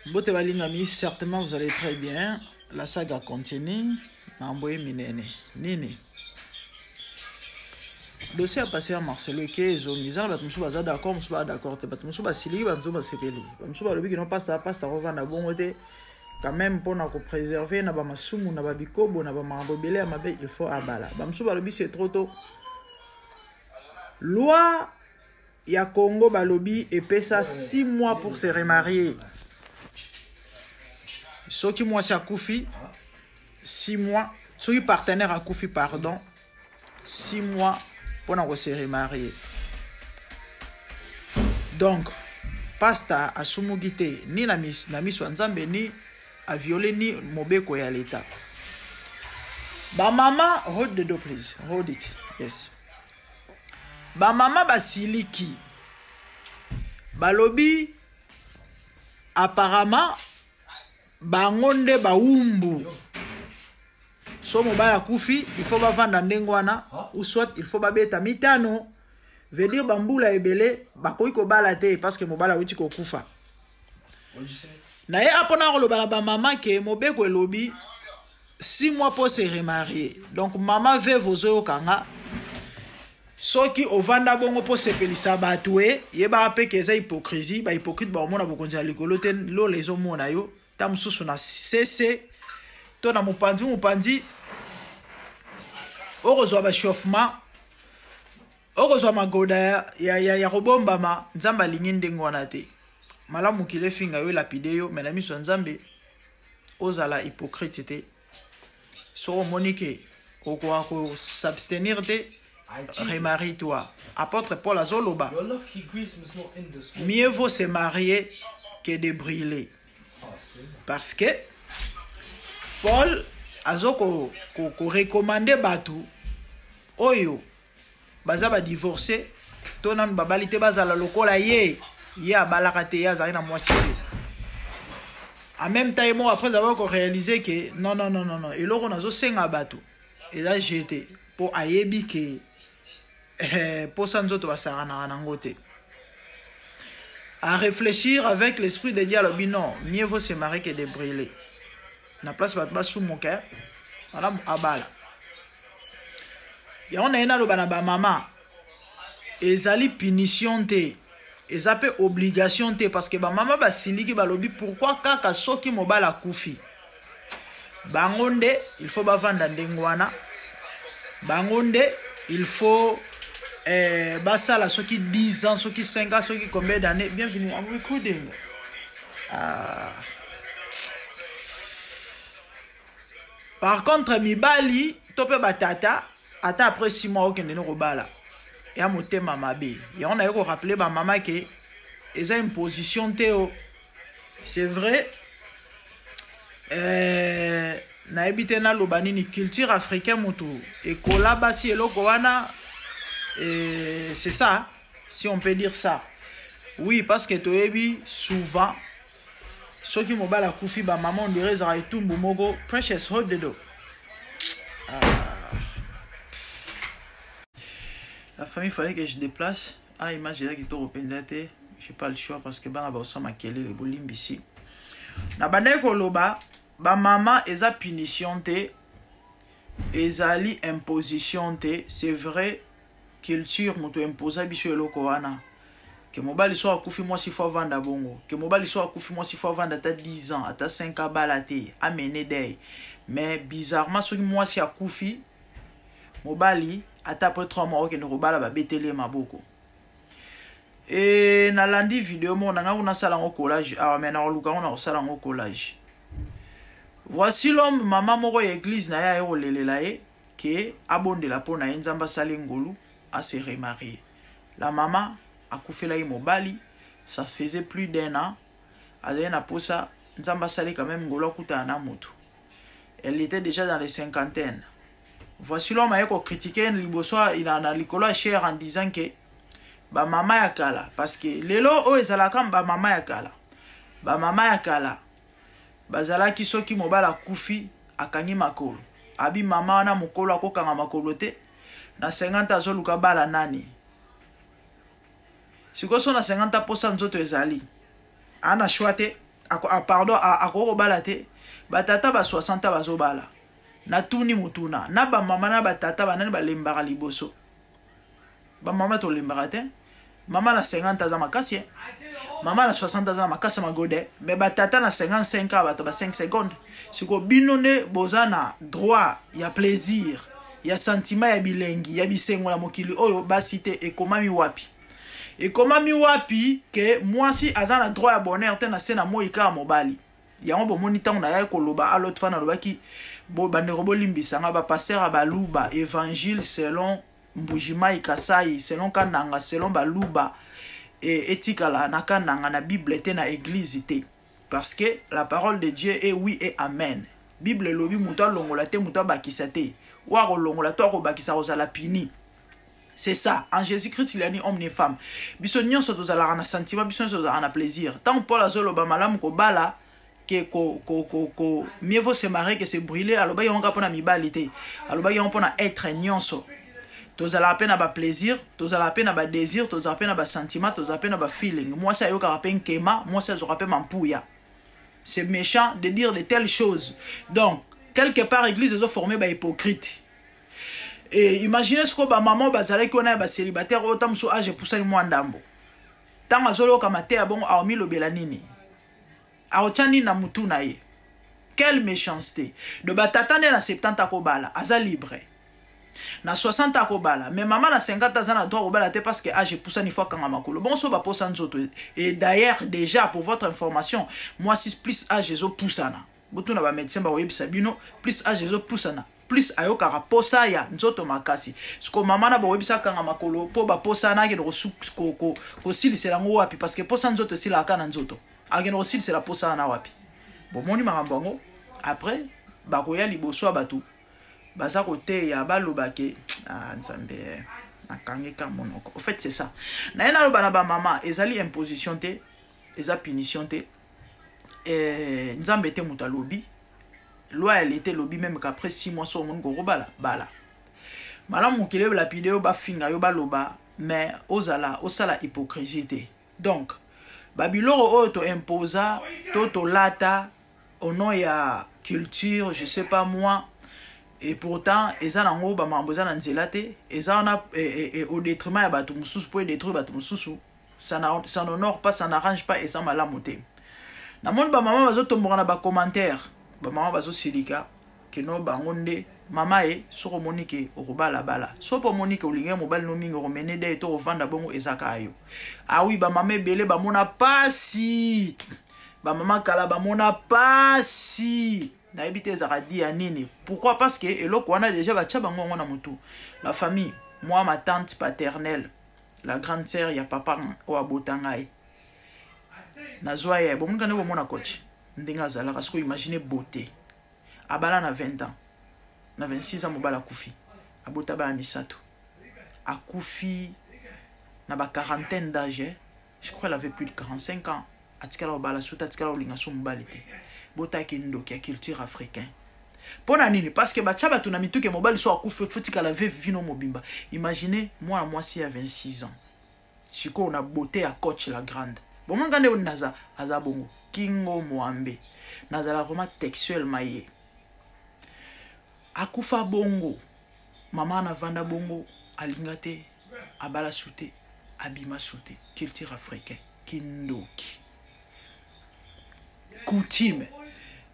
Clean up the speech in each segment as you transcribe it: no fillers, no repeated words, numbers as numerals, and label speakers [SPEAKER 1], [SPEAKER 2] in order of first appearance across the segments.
[SPEAKER 1] Mbote balingami, certainement vous allez très bien. La saga continue. Mambo ye minene. Nini? Dossier ya pasteur Marcelo eke ezongi. Eza na bato mosusu baza d'accord, mosusu baza d'accord te. Bato mosusu basiliki, bato mosusu basepeli. Bato mosusu balobi kino pasta, pasta akovanda bongo te. Quand même mpona kopreserve na bamasumu na babikobo na bamakambo ebele ya mabe, il faut abala. Bamosusu mosusu balobi c'est trop tôt. Loi ya Congo balobi epesa 6 mois pour se remarier. Soki mwasi akufi 6 mois, soki partenaire akufi pardon, 6 mois mpona ko se remarier. Donc pasta asumuki te ni na miso ya Nzambe ni a viole ni mobeko ya l'État. Ba mama, hold the door please, hold it. Yes. Ba mama basiliki balobi apparemment bango nde bawumbu so mobali akufi il faut bavanda ndenge wana ou soit il faut babeta mitano veut dire bambula ebele bakoki kobala te parce que mobali awuti kokufa na ye apona koloba na bamama ke mobeko elobi 6 mois po se remarier donc mama veuve ozoyoka nga soki ovanda bongo mpo sepelisa bato e yebaka mpe ke eza hypocrisie bahypocrite bakomona bokonzi ya likolo te lola ezomona yo ta mosusu na sese to na mopanzi mopanzi okozwa bachauffement okozwa magoda ya, ya, ya, ya kobombama nzambe alingi ndenge wana te malamu mokili efinga yo elapide yo me na miso ya nzambe ozala hypocrite te soki omoni ke okoka ko s'abstenir te remarie toi apôtre paul azoloba mieux vaut se marier que de brûler parce que paul azo ko, ko, ko recommander bato oyo baza ba divorce to nanu babali te bazala lokola ye ye abalaka te ye azalaki na mwasi te en même temps ye moko après avoir ko réaliser que non non non non non eloko nazosenga bato eza je te mpo ayebi ke eh, posa nzoto basakanaka nango te à réfléchir avec l'esprit de Dieu alobi non mieux vaut se marier que de brûler na place bato basumuka malamu abala yango naye naloba na bamama ezali punition te eza mpe obligation te parce que bamama basiliki balobi pourquoi kaka soki mobali akufi bango nde il faut bavanda ndenge wana bango nde il faut eh, basala soki 10 ans soki 5 ans soki combien d'années bienvenue I'm recording ah. Par contre mibali to pe ba tata ata après 6 mois okende no kobala ya motema mabe yango naye ko rappeler ba mama ke eza imposition te o c'est vrai euh, nayebi te naloba nini culture africain mutu ekola basi eloko wana euh, c'est ça si on peut dire ça oui parce que toyebi souvent soki mobali akufi ba mama on dirait ezalaka etumbu moko precious hold the door ah. La famille fallait que je déplace ah image eza kitoko mpenza te j'ai pas le choix parce que bana baosa makelele bolimbisi na bandaki koloba bamama eza punition te ezali imposition te c'est vrai Culture mutu imposa biso eloko wana que mobali soki akufi mwasi faut avanda bongo que mobali soki akufi mwasi faut avanda ata 10 ans ata 5 ans abala te amene deuil mais bizarrement soki mwasi akufi mobali ata après 3 mois okende kobala babeteli ye maboko e nalandi video moko na ngai kuna nasala yango collage awa mais nakoluka yango nakosala yango collage voici l'homme mama moko ya eglise na ye aye kolelela ye que abondela po na ye nzambe asala ye ngolu a se remarier la maman akufelaki mobali ça faisait plus d'un an azali na posa nzambe asala ye quand même ngolu akutana na mutu elle était déjà dans les cinquantaines voici l'homme aye ko critiquer liboso na, na likolo ya chair en disant que ba mama ya kala parce que lelo oyo ezalaka ba mama ya kala ba mama ya kala Bazalaki soki mobali akufi akangi makolo abi mama wana mukolo akokanga makolo te na 50 ans azoluka abala nani sikoyo so na 50 ans posa nzoto ezali aa na choix te Pardon, akoki kobala te. Batata ba 60 ans bazobala. Natuni motuna na bamama na batata, banani balembaka liboso? Bamama tolembaka te. Mama na 50 aza makasi, eh? Mama na 60 aza na makasi ya magode, mais batata na 55 ans, bato ba 5 secondes. Sikoyo bino nde boza na droit ya plaisir, ya sentiment, ya bilengi, ya bisengo na mokili oyo, basi te. Ekomami wapi? Ekomami wapi ke mwasi aza na droit ya bonheur te na se na moi, kaka mobali? Yango bomoni, ntango nayaki koloba a l'autre fois, nalobaki bandeko, bolimbisanga, bapasteur ya Baluba, évangile selon Mbujimai, Kasai, selon Kananga, selon Baluba, etikala na Kananga, na Bible te, na église te, parce que la parole de Dieu est oui et amen. Bible elobi moto alongola te, moto abakisa te. Oyo akolongola to akobakisa kozala puni. C'est ça. En Jésus-Christ, il y a ni homme ni femme. Biso nyonso tozalaka na sentiment, biso nyonso tozalaka na plaisir. Tant Paul azoloba malamu kobala ke ko ko ko ko mieux vaut se marier que se brûler, alobaki yango kaka mpona mibali te, alobaki yango mpona être nyonso. Tozalaka mpe na baplaisir, tozalaka mpe na badésir, tozalaka mpe na basentiment, tozalaka mpe na bafeeling. Mwasi ayokaka mpe nkema, mwasi azwaka mpe mampuya. C'est méchant de dire de telles choses. Donc quelque part, église ezoforme bahypocrite. Et imaginez sikoyo bamama bazalaki wana ya bacélibataire, oyo ta mosusu age epusani mwa ndambo, ntango azoloka mateya bongo, aomilobela nini? Aotya nini na mutu na ye? Quelle méchanceté! De batata nde na 70 akobala, aza libre, na 60 akobala, mais mama na 50 aza na droit kobala te parce que age epusani, faut akanga makolo. Bongo so baposa nzoto? Et d'ailleurs, déjà, pour votre information, mwasi, plus age ezopusana, botuna bamédecin, bakoyebisa bino, plus age ezopusana, plus ayokaka posa ya nzoto makasi. Siko mama na boyebisa akanga makolo mpo baposa na akende kosilisela yango wapi? Parce que posa nzoto esilaka na nzoto. Akende kosilisela posa wana wapi? Bomoni makambo yango. Après bakoya liboso ya bato baza koteya, baloba ke ah, Nzambe, nakangi ka monoko. Au fait, c'est ça naye naloba na bamama: ezali imposition te, eza punition te. Nzambe te moto alobi, loi ya leta elobi même qu'après 6 mois, so omoni kokobala, bala. Malamu mokili elapide yo, bafinga yo, baloba, mais ozala osala hypocrisie te. Donc babiloko oyo toimposa to tolata au nom ya culture, je sais pas moi, et pourtant eza nango bamakambo eza na nzela te, eza wana au détriment ya bato mosusu, mpo edétruire bato mosusu. Ça n'honore pas, ça n'arrange pas, eza malamu te. Namoni bamama bazotomboka na bacommentaire, bamama bazosilika keno bango nde mama ye. Soki omoni ke okobalabala, so mpo omoni ke olingi mobali no mingi, okomene de to kovanda bongo, eza kaka yo. Awi, bamama ebele bamona pasi, bamama kala bamona pasi. Nayebi te ezalaka di ya nini. Pourquoi? Parce que eloko wana déjà batia bango yango na motu. La famille, moi, ma tante paternelle, la grande sœur ya papa oyo abota ngai, nazwa ye. Bomonika nde bomona coach ndenge azalaka. Sikoyo imagine beauté, abala na 20 ans, na 26 ans mobali akufi, abota bana misato, akufi na ba quarantaine d'âge. Je crois elle avait plus de 45 ans. Atikala kobala suta, atikala kolinga so mobali te. Botaki ndoki ya culture africain. Mpo na nini? Parce que batya bato na mituke, mobali so akufi, fotikala veuve vino mobimba. Imagine mwana mwasi ya 26 ans sikoyo na beauté ya coach la grande. Bomonga nde naza aza bongo kingo mwambe, nazala vraiment textuellement ye akufa bongo. Mama anavanda bongo, alinga te, abala su te, abima su te. Culture africain, kindoki, coutume.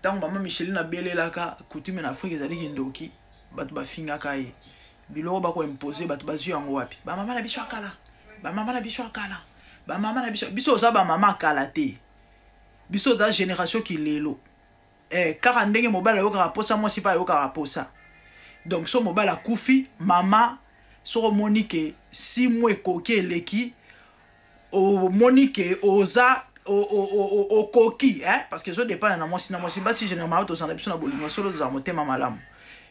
[SPEAKER 1] Ntango mama Micheline abelelaka coutume na Afrique ezali kindoki, bato bafingaka ye. Biloko bakoimpose bato, bazwi yango wapi? Bamama na biso ya kala, bamama na biso ya kala, bamama na biso. Biso oza bamama kala te, biso oza génération kilelo. Kaka ndenge mobali ayokaka posa, mwasi mpe ayokaka posa. Donc so mobali akufi, mama, soki omoni ke 6 mois ekoki, eleki, omoni ke oza okoki, eh? Parce que ezodépendre na mwasi na mwasi. Basi généralement tozala na biso na bolingo solo, tozala motema malamu.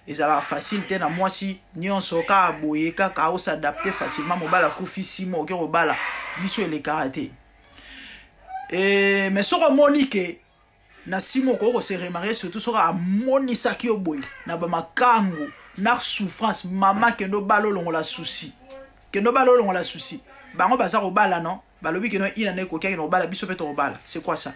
[SPEAKER 1] Ezalaka facile te na mwasi nyonso kaka boye kaka os'adapte facilement. Mobali akufi, 6 mois, oke kobala. Biso elekaka te. Mais soki omoni ke na 6 mois okoki kose remarier, surtout soki amonisaki yo boye na bamakangu na souffrance, mama, kende obala, olongola souci, kende obala, olongola souci. Bango baza kobala, non? Balobi keno ina na ekoki, akende kobala, biso mpe tokobala. C'est quoi ça?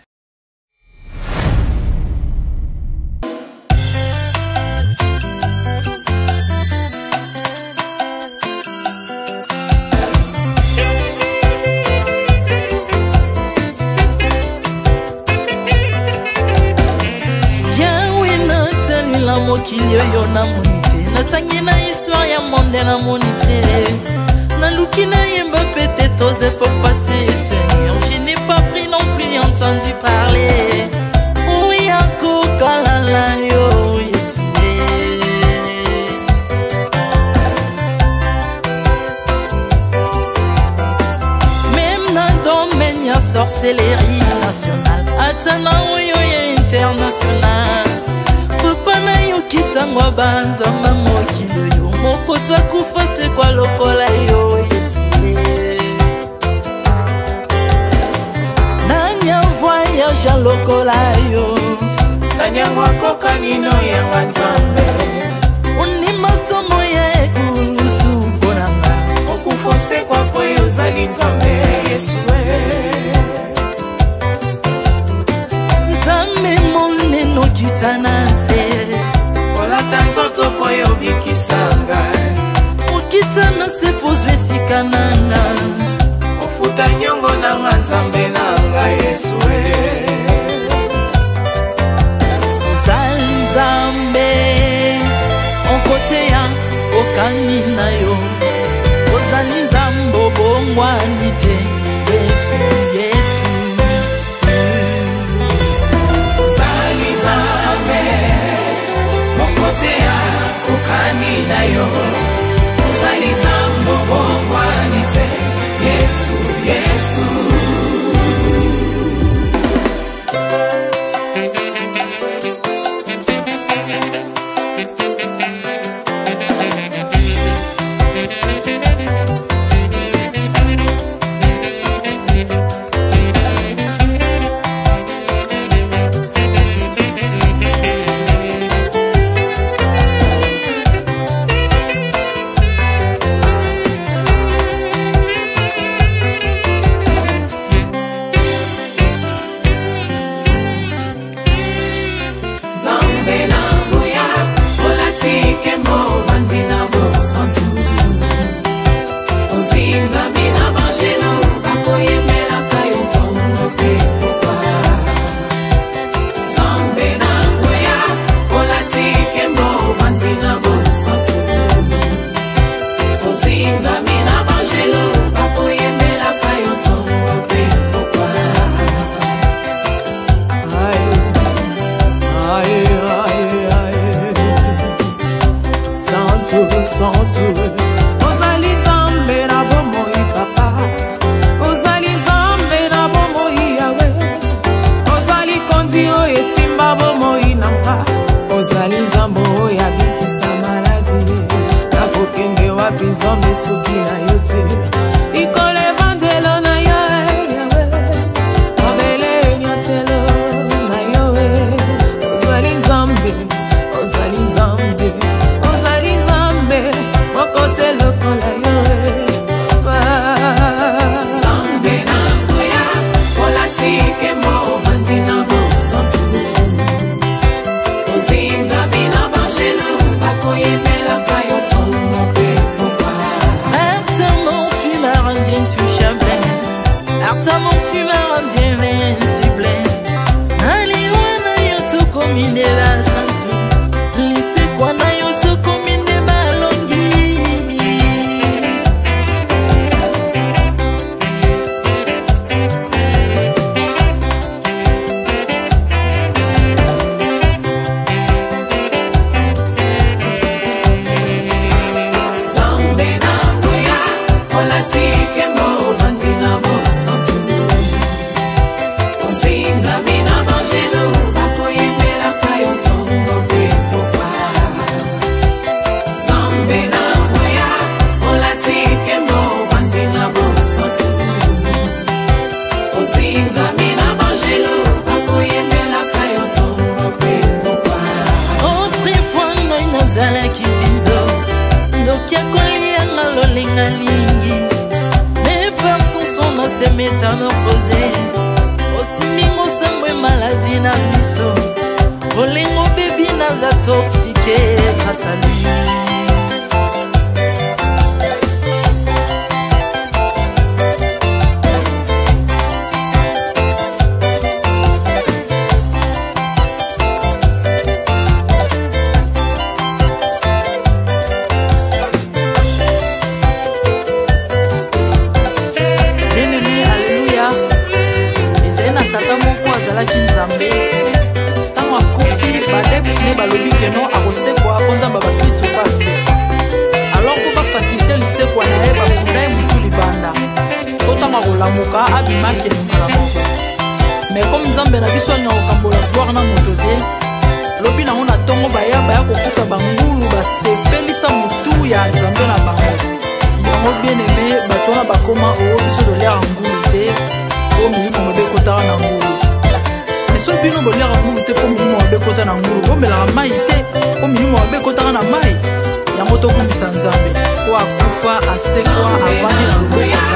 [SPEAKER 2] mokili oyo namoni te, natangi na histoire ya monde namoni te, naluki nayemba peut-être aux époques passées. Seigneur, je n'ai pas pris non plus entendu parler oya kokalala yo Yesu. Même na domaine ya sorcellerie nationale, ata na oyo ya international, papa nayokisango banzamba mokili oyo moko takufa sekwa lokola yo Yesu. Nanya voyage lokola yo,
[SPEAKER 3] nanyango akokani noyanga Nzambe,
[SPEAKER 2] ondima somo ya ekulusu mpo na nga,
[SPEAKER 3] okufa osekwa po yo ozali Nzambe Yesu.
[SPEAKER 2] Nzambe monene okita na nse,
[SPEAKER 3] olata nzoto po yo obikisa ngai,
[SPEAKER 2] okita na se po ozwa esika na nga,
[SPEAKER 3] ofuta nyongo na nga Nzambe na ngai Yesu.
[SPEAKER 2] Ozali Nzambe okoteya okani na yo, ozali Nzambe obongwani te Yesu, Yesu.
[SPEAKER 3] Ozali Nzambe okoteya okani na yo, ozali Nzambe obongwani te Yesu, Yesu. Ozali Nzambe na bomoi papa, ozali Nzambe na bomoi Yawe, ozali kondi oyo esimba bomoi na nga, ozali Nzambe oyo abikisa maladi, nakokende wapi Nzambe soki na yo te, likolo evandelo na yo Yawe, mabele enyatelo na yo, ozali Nzambe, ozali Nzambe, ozali Nzambe mokote lokola yo. Nzambe na nguya olati nkembo ovandi na bosantu, ozingami na banjelu bakoyembelaka yo ntongo mpe pokwa.
[SPEAKER 2] Ata mon tu m'as rendu intouchable, ata mon tu m'as rendu invincible, naliwa na yo tokomi nde basantu, lisekwa na yo tokomi nde balongi.
[SPEAKER 3] Nzambe na nguya olati nkembo ovandi na bosantu, ozingami na banjelu bakoyembelaka yo ntongo mpe pokwa. Nzambe na nguya olati nkembo ovandi na bosantu, ozingami na banjelu bakoyembelaka yo ntongo mpe pokwa.
[SPEAKER 2] Autrefois ngai nazalaki binzo, ndoki akolianga lolenga lingi, mais par son son na se métamorphosé, osimbingo sango maladi na biso, bolingo bebi naza toxique grâce à lui.
[SPEAKER 1] Azalaki Nzambe. Ntango akufi, baadeptes ne balobi ke non, akosekwa mpo Nzambe ya bakristo mpe asekwa. Alors mpo bafacilite lisekwa na ye, bakunda ye motu libanda, mpo ntango akolamuka abima akende mbala moko. Mais comme Nzambe na biso alinga kokambola gloire na moto te, lobi nango na ntongo baya baya kokuta bangulu basepelisa motu ya Nzambe na bango. Yango, bien aimé, bato wana bakoma oo biso toliaka ngulu te mpo milimo mabe ekotaka na ngulu. Mais soki bino boliaka ngulu te mpo milimo mabe ekota na ngulu, bomelaka mai te mpo milimo mabe ekotaka na mai. Yango tokumisa Nzambe po akufa, asekwa, avandi na loboko.